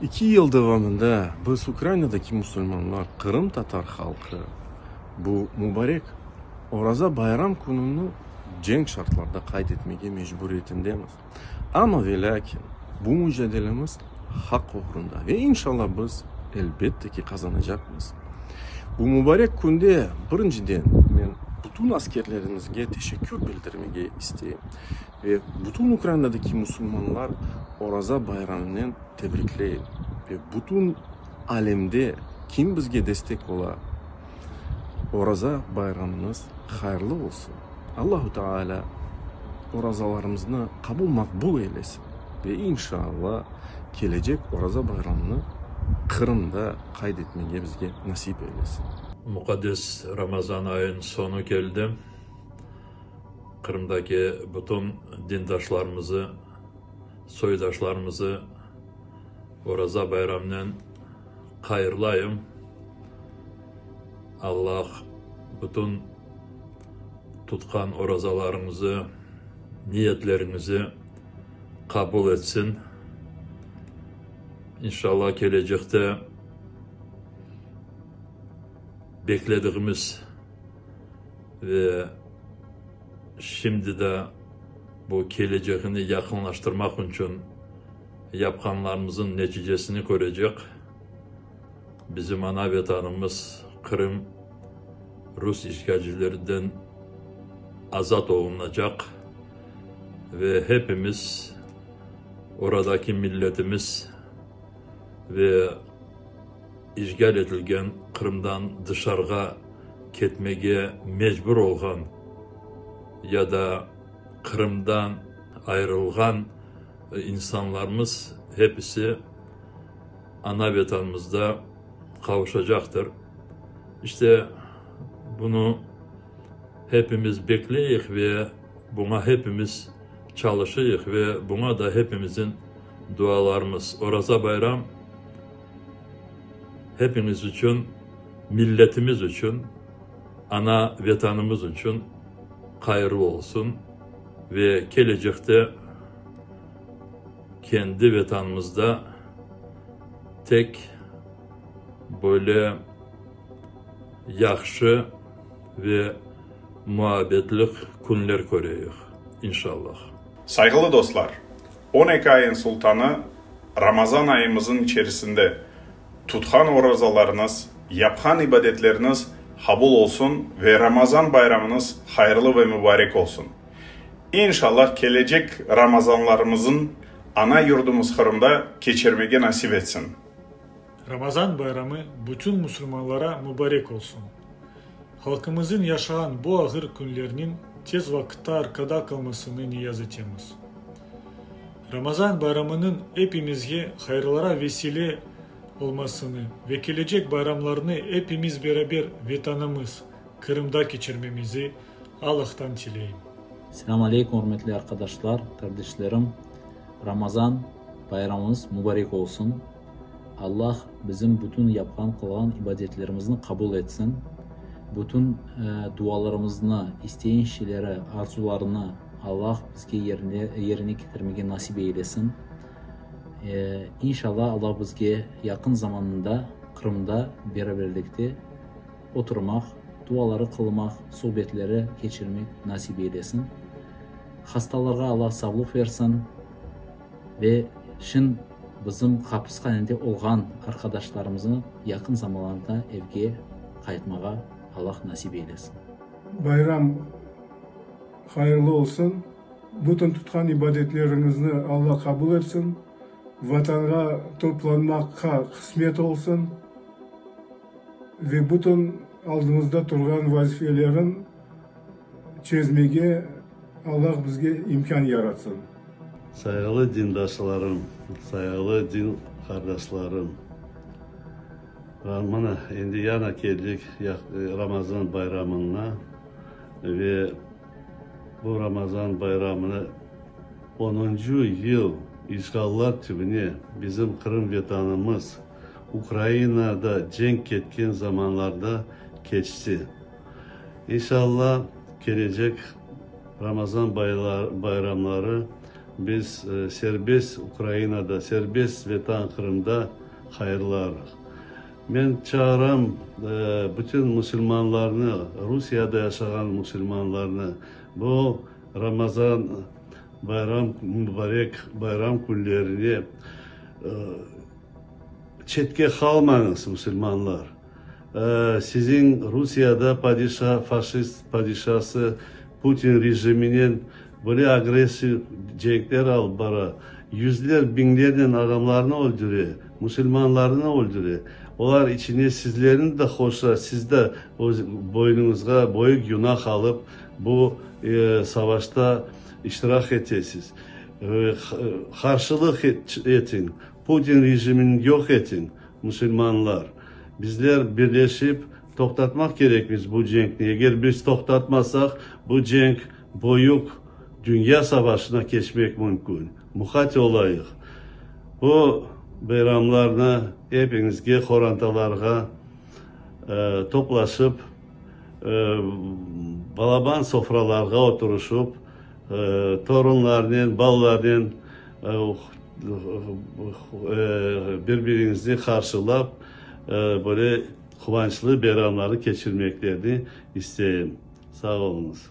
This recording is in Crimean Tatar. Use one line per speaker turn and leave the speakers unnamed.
İki yıl devamında biz, Ukrainadaki musulmanlar, qırımtatar halqı, bu mubarek Oraza bayram kününi cenk şartlarda qayd etmege mecburiyetindemiz. Amma ve lâkin bu mücadelemiz haq oğrunda ve inşallah biz elbette ki qazanacaqmız. Bu mubarek künde birinciden men bütün askerlerimizge teşekkür bildirmege isteyim ve bütün Ukrainadaki musulmanlar Oraza bayramınen tebrikleyim ve bütün alemde kim bizge destek ola, Oraza bayramıñız hayırlı olsun! Allahu Teala orazalarımıznı qabul maqbul eylesin ve inşaAllah kelecek Oraza bayramını Qırımda qayd etmege bizge nasip eylesin.
Muqaddes Ramazan ayınıñ soñu keldi. Qırımdaki bütün dindaşlarımızı, soydaşlarımızı Oraza bayramınen hayırlayım. Allah bütün tutqan orazalarıñızı, niyetleriñizi qabul etsin. İnşallah, kelecekte beklediğimiz ve şimdi de bu kelecegini yaqınlaştırmaq içün yapqanlarımızın neticesini körecek. Bizim ana Vetanımız Qırım rus işğalcilerinden azat olunacaq ve hepimiz, oradaki milletimiz ve işğal etilgen Qırımdan dışarığa ketmege mecbur olğan ya da Qırımdan ayırılğan insanlarımız hepisi ana Vetanımızda qavuşacaqtır. İşte, bunı hepimiz bekleyik ve buña hepimiz çalışıyıq ve buña da hepimizin dualarımız. Oraza bayram hepimiz içün, milletimiz içün, ana Vetanımız içün hayırlı olsun ve kelecekte kendi Vetanımızda tek böyle yahşı ve muabbetli künler köreyik, inşallah.
Sayğılı dostlar, 12 ayın sultanı Ramazan ayımızın içerisinde tutqan orazalarıñız, yapqan ibadetleriñiz qabul olsun ve Ramazan bayramıñız hayırlı ve mübarek olsun. İnşallah kelecek Ramazanlarımızın ana yurdumız Qırımda keçirmege nasip etsin.
Ramazan bayramı bütün musulmanlara mübarek olsun. Halqımızın yaşağan bu ağır künlerniñ tez vaqıtta arqada qalmasını niyaz etemiz. Ramazan bayramınıñ epimizge hayırlara vesile olmasını ve kelecek bayramlarnı epimiz beraber Vetanımız, Qırımda keçirmemizi Allahtan tileyim.
Selâm aleykum, ürmetli arqadaşlar, qardeşlerim! Ramazan bayramıñız mübarek olsun! Allah bizim bütün yapqan, qılğan ibadetlerimizni qabul etsin, bütün dualarımıznı, isteyen şeyleri, arzularını Allah bizge yerine ketirmege nasip eylesin. İnşallah, Allah bizge yaqın zamanında Qırımda beraberlikte oturmaq, duaları qılmaq, suhbetleri keçirmek nasip eylesin. Hastalarğa Allah savluq versin ve şin bizim hapishanede olğan arqadaşlarımıznı yaqın zamanlarda evge qaytmağa Allah nasip eylesin.
Bayram hayırlı olsun! Bütün tutqan ibadetleriñizni Alla qabul etsin! Vatanğa toplanmaqqa qısmet olsun! Ve bütün aldımızda turğan vazifelerin çezmege Allah bizge imkân yaratsın.
Sayğılı dindaşlarım, sayğılı din qardaşlarım! Mına, endi yana keldik Ramazan bayramına ve bu Ramazan bayramını onuncı yıl işğallar tübüne bizim Qırım Vetanımız, Ukrainada cenk ketken zamanlarda keçti. İnşallah, kelecek Ramazan bayramları. biz serbest Ukrainada, serbest Vetan Qırımda hayırlarıq. Men çağıram bütün musulmanlarnı, Rusiyada yaşağan musulmanlarnı, bu Ramazan bayram, mubarek bayram künlerine çetke qalmañız, musulmanlar. Siziñ Rusiyada padişa, faşist padişası Putin rejiminen böyle agressiv cenkler alıp bara, yüzler, biñlernen adamlarnı öldüre, musulmanlarnı öldüre. Olar içine sizlerni de qoşa, siz de öz boynuñızğa böyük günah alıp, bu savaşta iştirak etesiz. Qarşılıq etiñ, Putin rejimini yoq etiñ, musulmanlar. Bizler birleşip toqtatmaq kerekmiz bu cenkni. Eger biz toqtatmasaq, bu cenk böyük dünya savaşına keçmek mümkün. Muqayt olayıq. Bu bayramlarnı epiñizge, qorantalarğa toplaşıp, balaban sofralarğa oturışıp, torunlarnen, balalarnen bir-biriñizni qarşılap, böyle quvançlı bayramlarnı keçirmeklerini isteyim. Sağ oluñız.